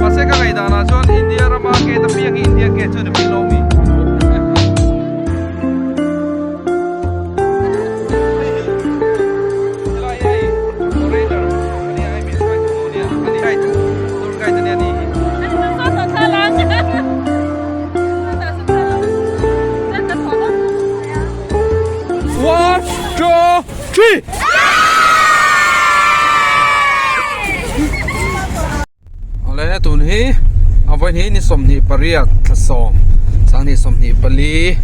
Mahse ka ngaihdanah chuan India rama gate apiang hi India gate chu a ni mai lo mi. Helai hi hei foreigner a nia hei min hruai tu nu nia a ni hei tour guide a nia ni hi. One, two, three. Awle tun hi a vawiin hi ni 28 thla sawm sanghnih 24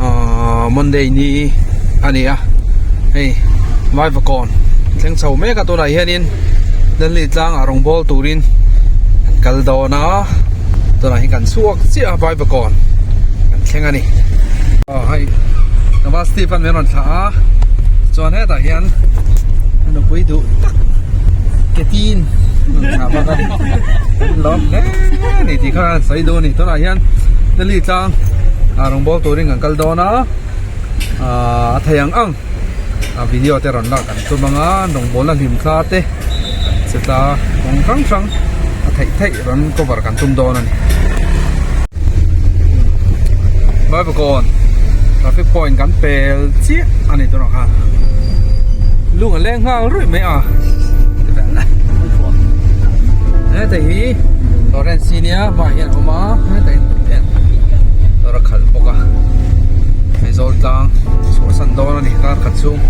ahh Monday ni a ni a hei Vaivakawn thleng chho mek a tunah hianin Delhi tlangah rawng bawl turin kan kal dawn a tunah hian kan chhuak chiah a Vaivakawn kan thleng a ni aw hei Nava Steve an min rawn thlah a chuan hetah hian a nupui duh tak ketin an thlah bawk a ni an lawm hle a ni tih kha an sawi duh a ni tunah hian Delhi tlang ah rawng bawl turin kan kal dawn a ahh a thei ang ang a video te rawn lak kan tum ang a rawngbawlna hlim thla te kan che ta kawng hrang hrang a theih theih rawn cover kan tum dawn a ni Vaivakawn traffic point kan pel chiah a ni tunah khan lung a leng nghal ruih mai a heta hi Lawrence nia hmaah hian a awm a heta hian dawr a khalh bawk a. Aizawl tlang chhuahsan dawn a ni kar khat chhung.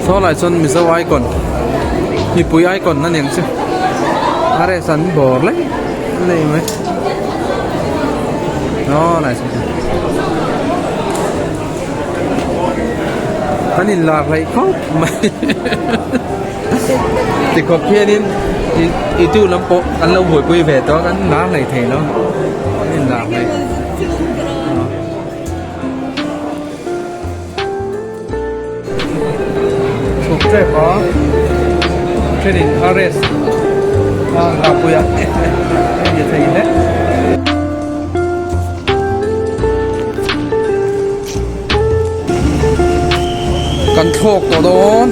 Saw lai chuan Mizo icon mipui icon a ni ang chu RS an bawr lek lek mai aw lai saw kan in lar hleih khawp mai tikhawp hianin i tu lam pawh an lo buaipui ve tawh a kan lar hlei thei lo kan in lar hleih. Chhuk tep a thenin RS a lakpui a hei ni thei hle. Kan thlawk tawh dawn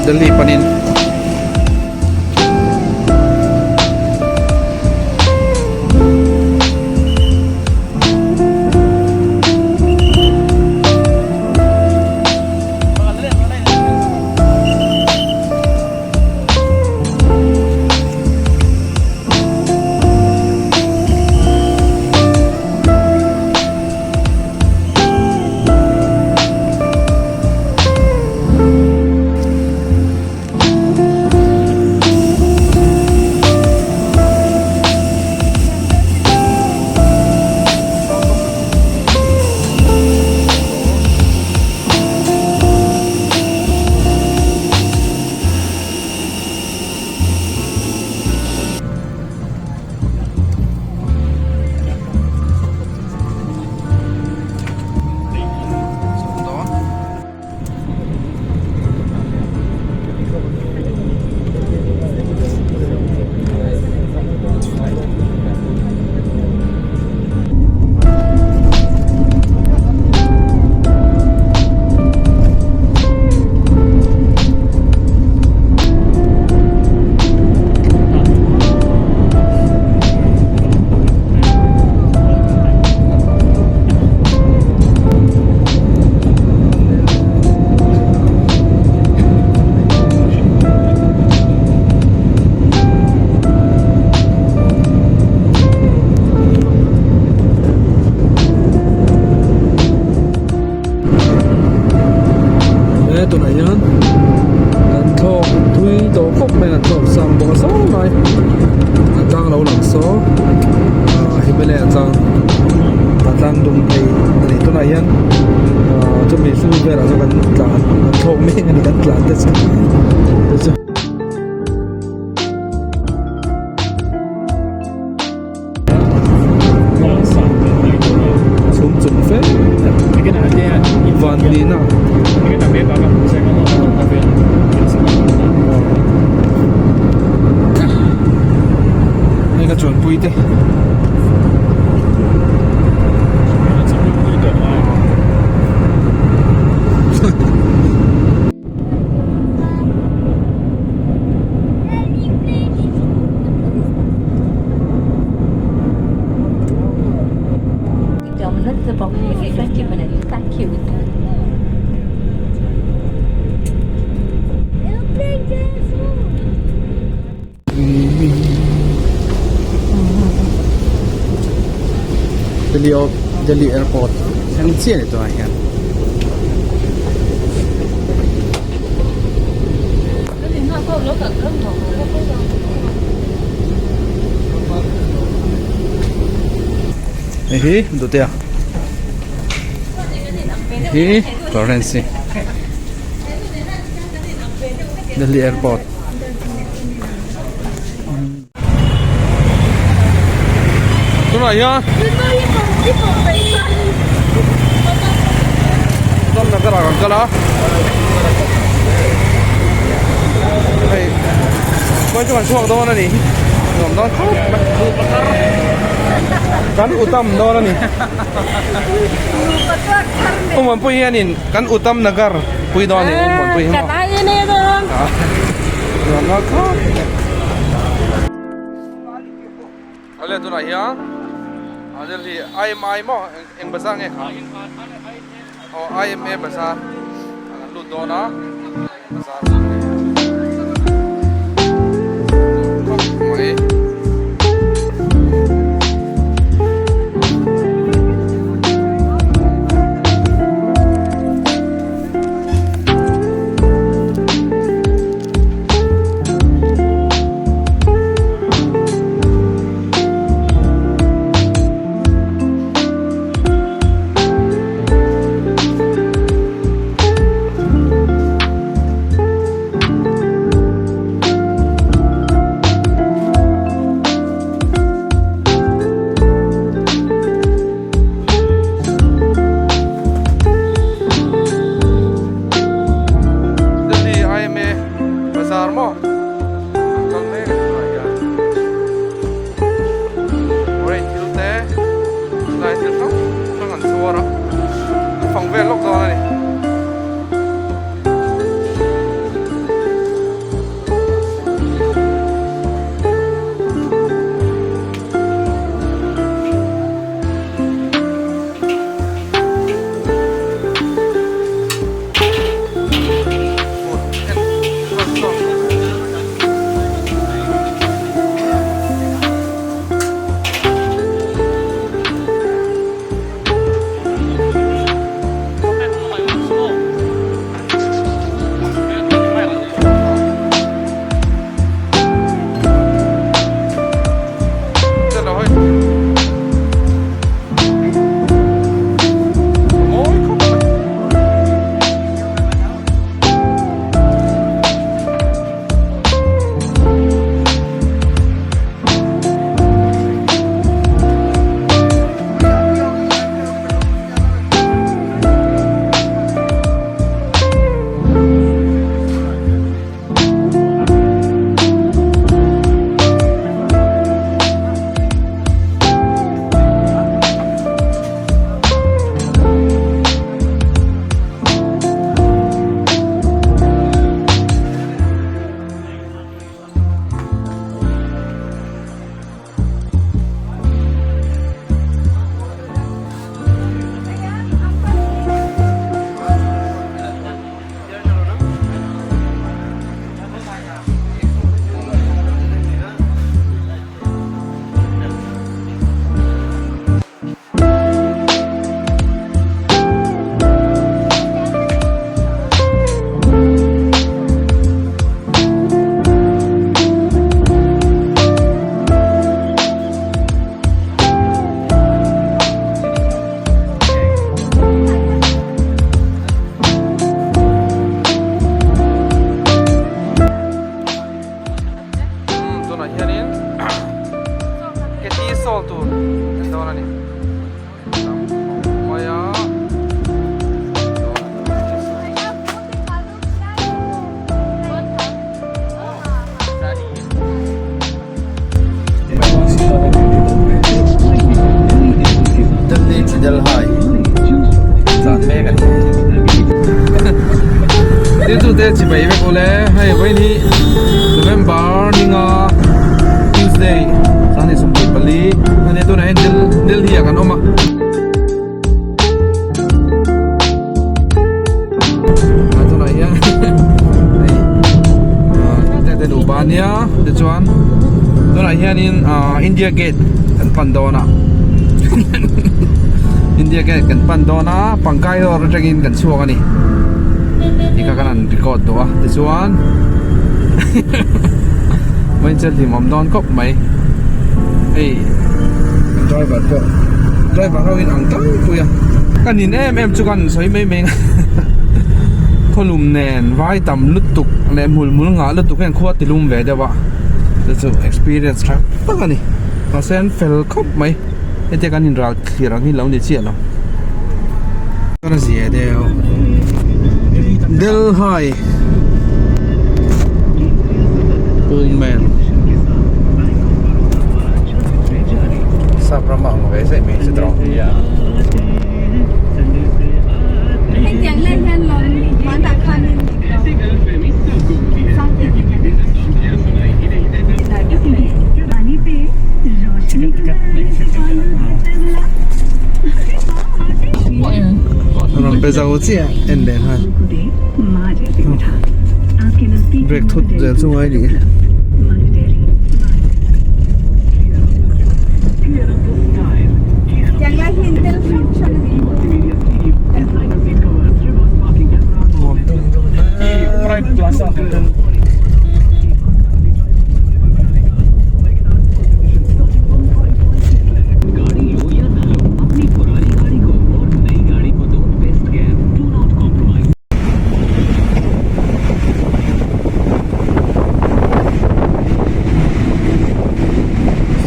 Delhi panin. He tunah hian kan thlawk thui tawh khawp mai kan thlawk sang bawk a sawi lai a tlang lo lang saw ah Himalaya tlang a tlang dum phei a ni tunah hian ah chumi hlu velah chuan kan tlan kan thlawk mek a ni kan tlan te chu te chu. Chhum chung fe van nihna hei ka chuanpui te. Delhi Delhi airport thleng chiah a ni tunah hian. Hei hi Dutea hi Florence Delhi airport. Tunah hian Ramnagar ah kan kal a hei kawng chu kan chhuak dawn a ni nuam dawn khawp mai kan utam dawn a ni Umampui hianin kan utam nagar pui dawn a ni Umampui hi maw nuam dawn khawp mai. Awle tunah hian a Delhi IMI maw eng bazar nge kha aw IMA bazar ah kan lut dawn a bazar khawp mai. te chibai vek ule hei vawiin hi November ninga Tuesday sanghnih 24 ania tunah hian Del Delhi ah kan awm a. A tunah hian hei ah te nupa ania tichuan tunah hianin ah India Gate kan pan dawn a India Gate kan pan dawn a pangkai dawr atangin kan chhuak a ni tih kha kan han record duh a tichuan vawiin hlim awm dawn khawp mai hei driver pawh driver ho in ang tlangpui a ka nin em em chu kan sawi mai mai khawlum nen vai tam lutuk leh hmul hmul ngah lutuk hian khua ti lum ve deuh a chu chu experience tha tak a ni mahse an fel khawp mai hetia kan inral thlir ang hi lo ni chiah lo a zia deuh Delhi Pullman sap ram ang ve zai mai che tawng Rawn pe zo chiah en leh nghal break thut zel chu ngai ni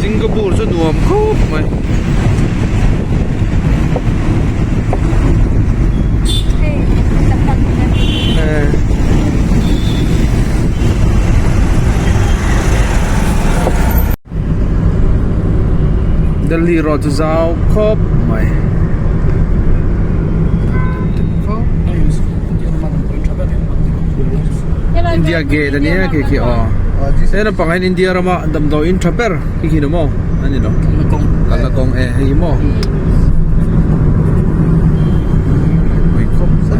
Singapore chu nuam khawp mai. Delhi road chu zau khawp mai. India gate ania khi khi aw he lampang ah hian India rama damdawiin tha ber khi khi ni maw a ni lo kalna kawng e hei hi maw pui khawp mai.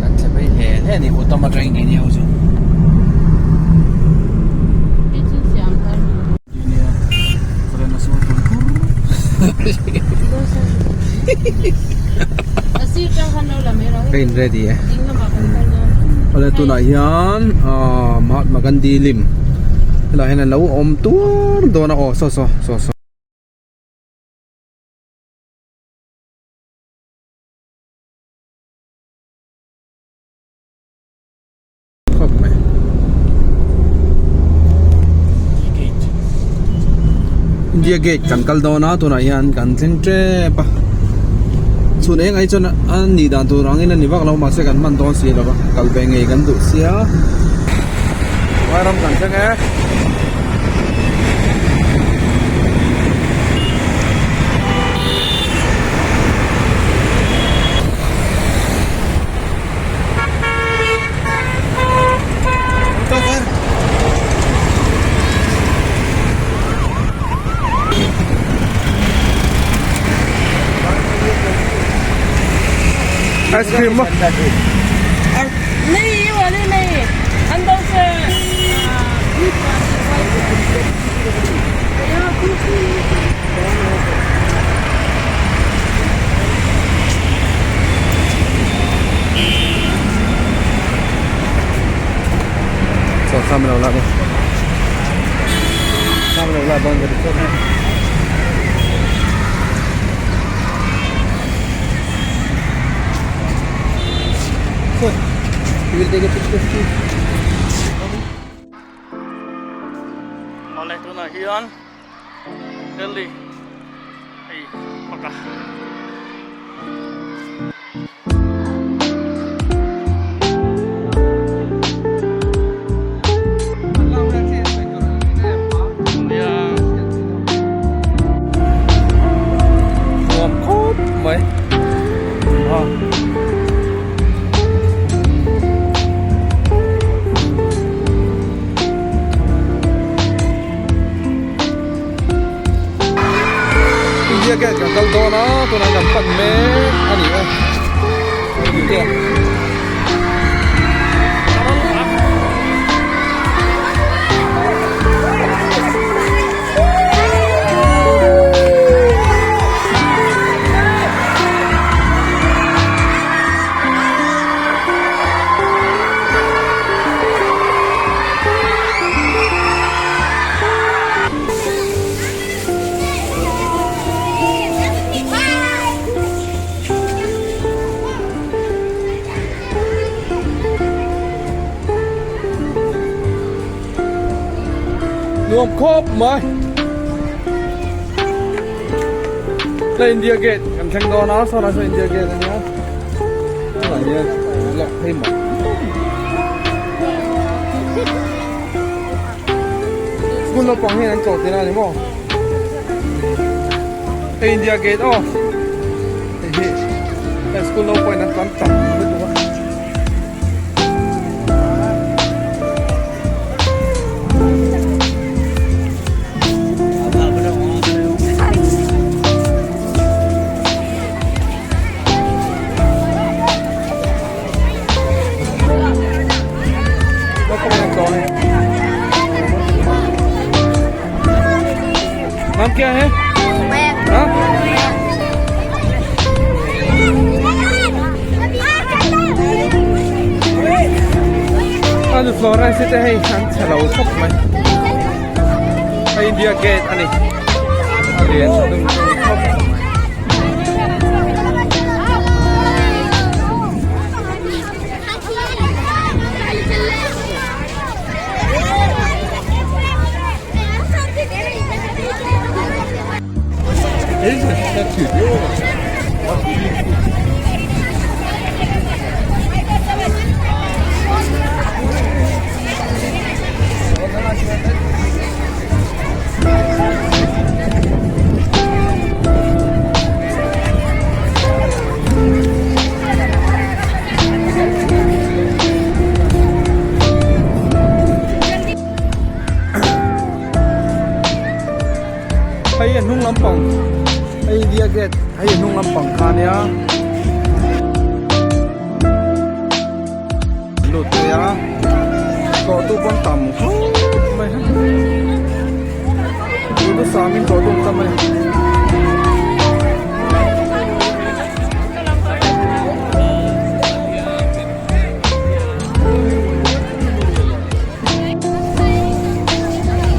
Kan che phei hle hle a ni Uttam atangin keini ho chu. Ka in ready e. Awle tunah hian ahh Mahatma Gandhi lim helaiah hian alo awm tuar dawn a aw saw saw saw saw. Khawp mai. India Gate kan kal dawn a tunah hian kan thleng tep a chhun eng ai chuan a nih dan tur angin a ni vak lo mahse kan hman dawn si lo va kal ve ngei kan duh sia vairam kan thleng e. Ice cream mo नहीं वाले नहीं अंदर से यहाँ Chaw kham lo lah kham lo lah dawn ka ti khawp mai. You will take a picture too. Awle tunah hian Delhi hei bawk a. pan mek a ni e. Nuam khawp mai la India gate kan thleng dawn a saw lai saw India gate ania tunah hian lak phei mai. School naupang hian an tlawh tir a ni maw hei India gate aw hei hi hei school naupang in an tlan tam lutuk a. नाम क्या है हाँ? A Florence te hei an chhe lo khawp mai a India gate a ni a lian tha dum dum khawp mai. Hei a hnung lampang hei India gate hei a hnung lampang kha ania lut phei a tlawh tu pawn tam khawp mai tuna sang in tlawh tu an tam a ni.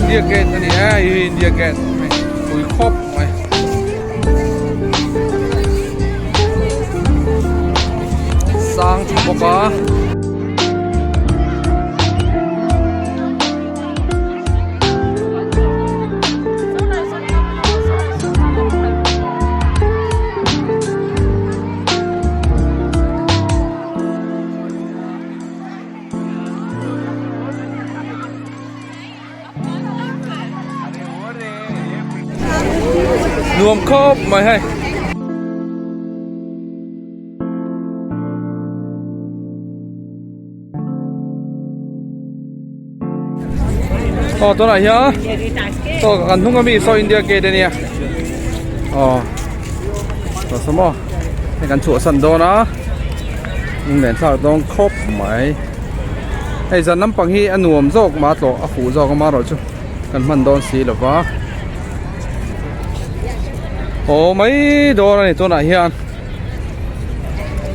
India gate a ni e hei hi India gate pui khawp mai. Sang tha bawk a. Nuam khawp mai hei. Aw tunah hian saw kan hnung ami saw India gate ania aw tah saw maw hei kan chhuahsan dawn a lunglen thlak dawn khawp mai hei zan lampang hi a nuam zawk mah a tlawh a fuh zawk amaherawhchu kan hman dawn si lo va aw mai dawn a ni tunah hian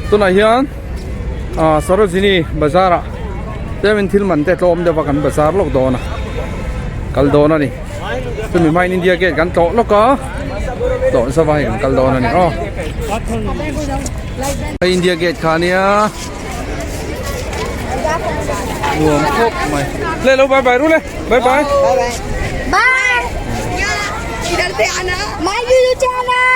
tunah hian ah Sarojini bazar ah tlemin thil man te tlawm deuh a kan bazar lawk dawn a kal dawn a ni chumi hmain India gate kan tlawh lawk a tlawh zova hei kan kal dawn a ni aw hei India gate kha ania nuam khawp mai le lo bye bye ru le bye bye bye my YouTube channel.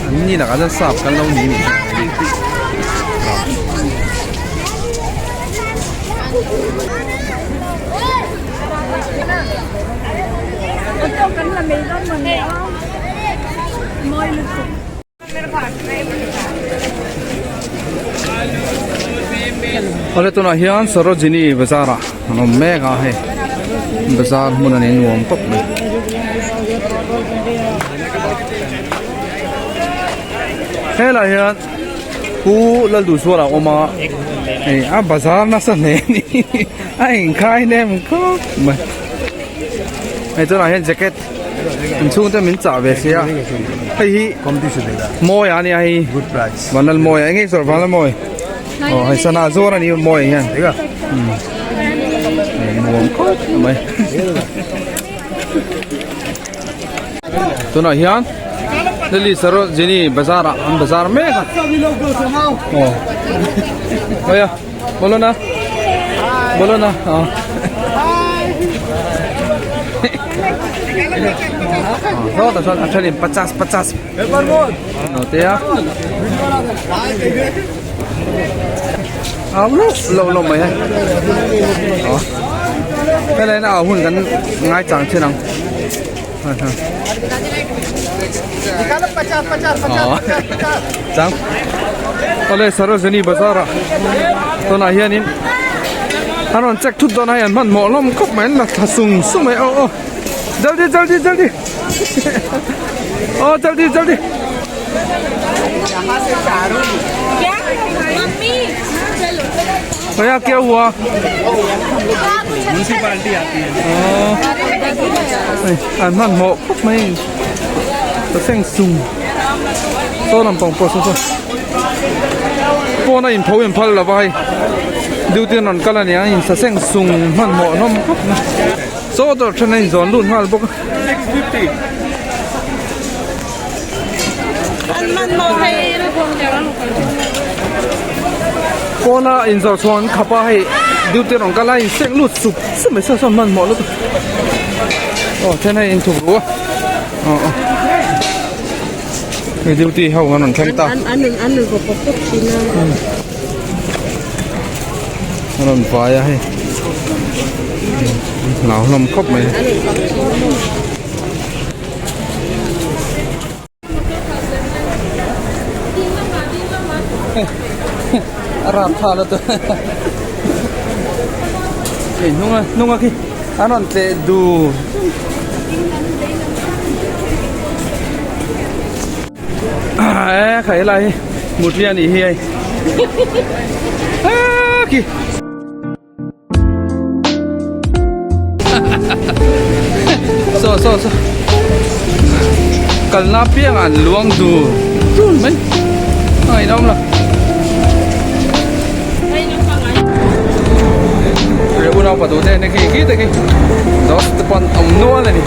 An ni lakah chuan sap kan lo ni ni. Awle tunah hian Sarojini bazar ah an awm mek a hei bazar hmun a ni nuam khawp mai. Helai hian Pu Lalduhzuala a awm a hei a bazar nasa hle a ni a inkhai hnem khawp mai. Hei tunah hian jacket an chhungte min chah ve sia hei hi mawi a nia hei vanlal mawi eng nge sawr vanlal mawi aw hei sana zuar a ni mawi hian nuam khawp mai tunah hian Delhi Sarojini bazar ah an bazar mek a aw hei a bolo na bolo na aw sawtah sawn a thenin pachas pachas lo te a au lo lo lo mai hei aw helai na au hun kan ngai chang thin ang chang awle sarojini bazar ah tunah hianin an rawn check thut dawn a hei an hmanhmawh hlawm khawp mai an la thla sung sung mai aw aw jaldi jaldi jaldi aw jaldi jaldi भैया क्या हुआ an hmanhmawh khawp mai ta seng sung saw lampang pawh saw saw pawn a inpho inphal lova hei duty an rawn kal a nia in sa seng sung hmanhmawh hlawm khawp mai saw dawr then a inzawn lut nghal bawk a. Pawna inzawrh chhuah an khap a hei duty rawn kal a insek lut sup sup mai saw saw hmanhmawh lutuk aw then hei inthup ru a aw aw hei duty ho an rawn thleng ta an rawn vai a hei hlau hlawm khawp mai. A rap tha la tu hei hnung a hnung a khi an rawn tleh dur e kha helai hi mutli a nih hi hei khi. Saw saw saw kalna piang an luang dur dur mai a ngaihna awm lo reh unau pa duh te nen khi khi te khi dos te pawn awm nual a ni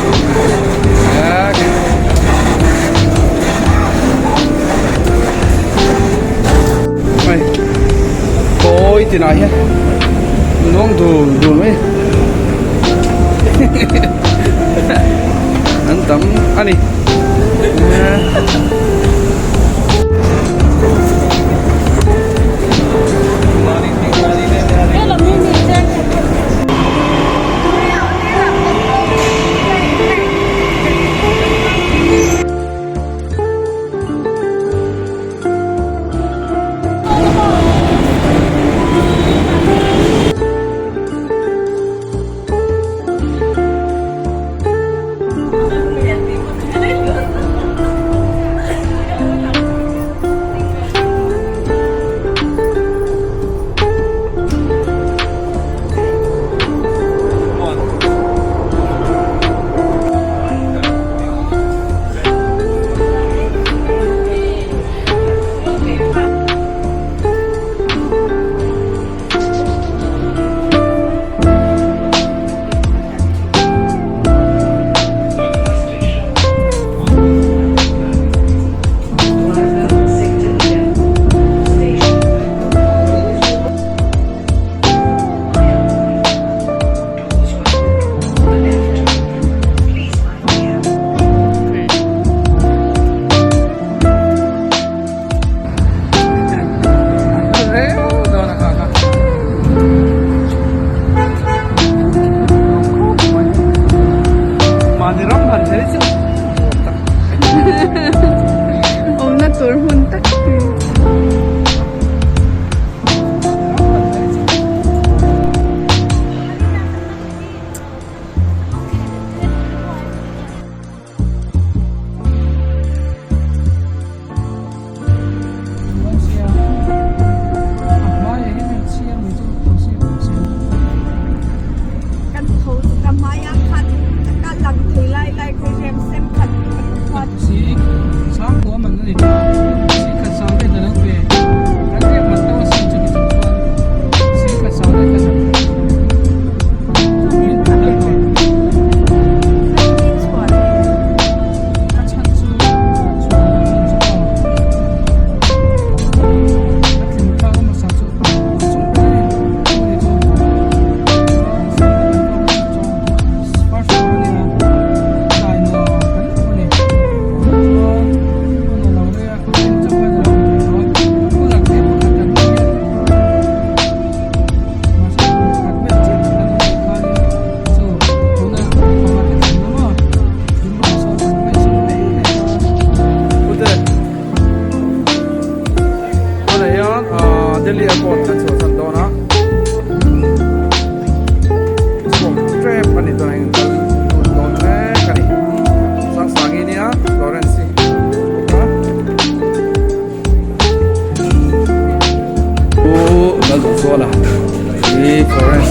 hei kawi tinah hian luang dul dul mai an tam a ni.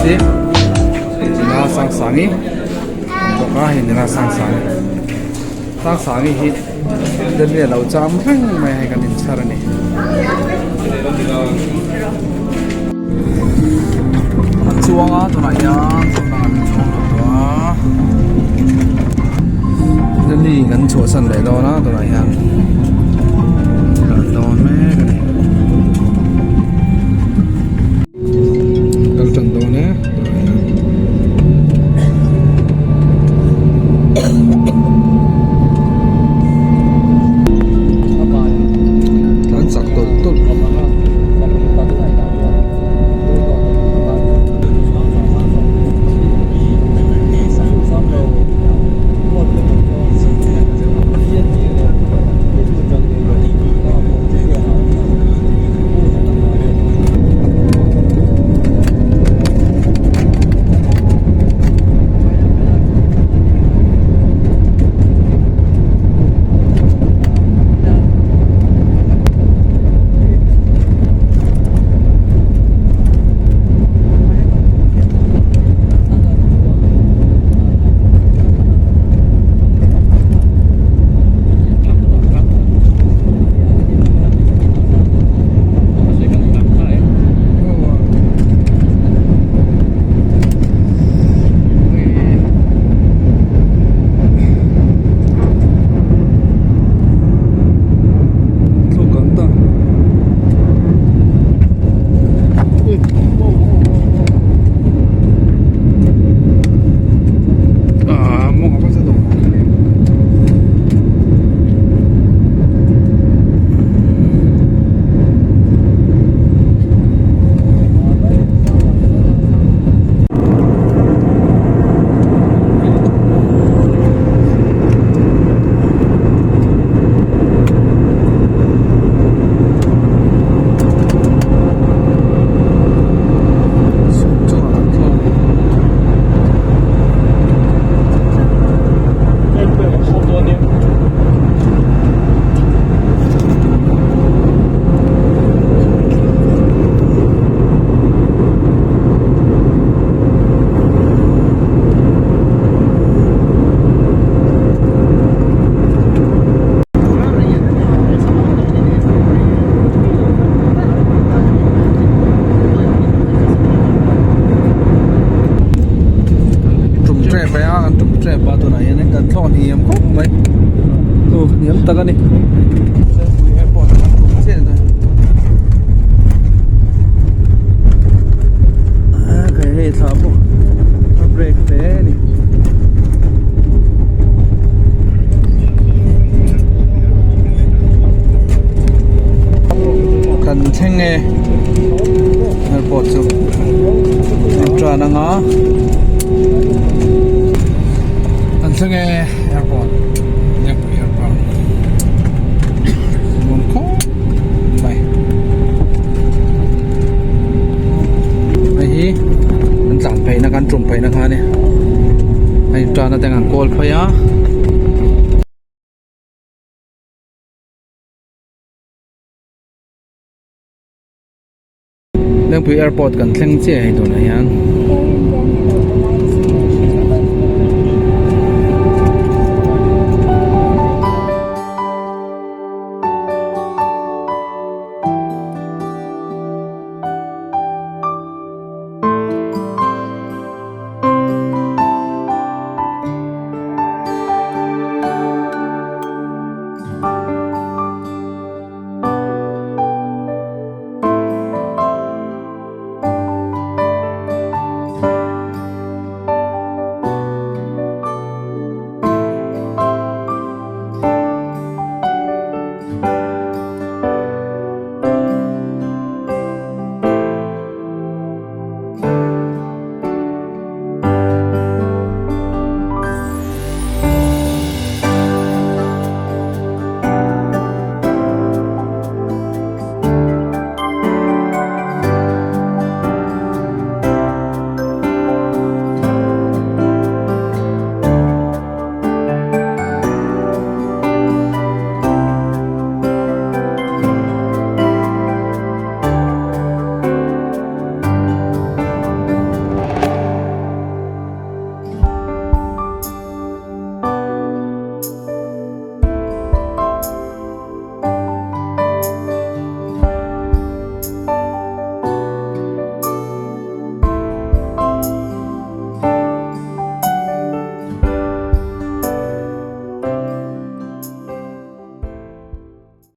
si nula Sangsangi awm bawk a hei nula Sangsangi Sangsangi hi Delhi a lo cham reng mai a hei kan inchhar a ni. An chuang a tunah hian tunah an chuang lo tawh a Delhi kan chhuahsan leh dawn a tunah hian kan dawn mek a ni kal tan dawn e tunah hian. Tlan chak tawlh tawlh. Tum tep a kan tum tep a tunah hianin kan thlawh hniam khawp mai aw hniam tak a ni airport ah kan tum chiah a ni a khai hei thla pawh a break hle a ni. Kan thleng e airport chu an tan anga kan thleng e airport Nyampui airport nuam khawp mai hei hi an tlan phei na kan tum phei na kha a ni hei tan atang an kawl phei a. Lengpui airport kan thleng chiah hei tunah hian.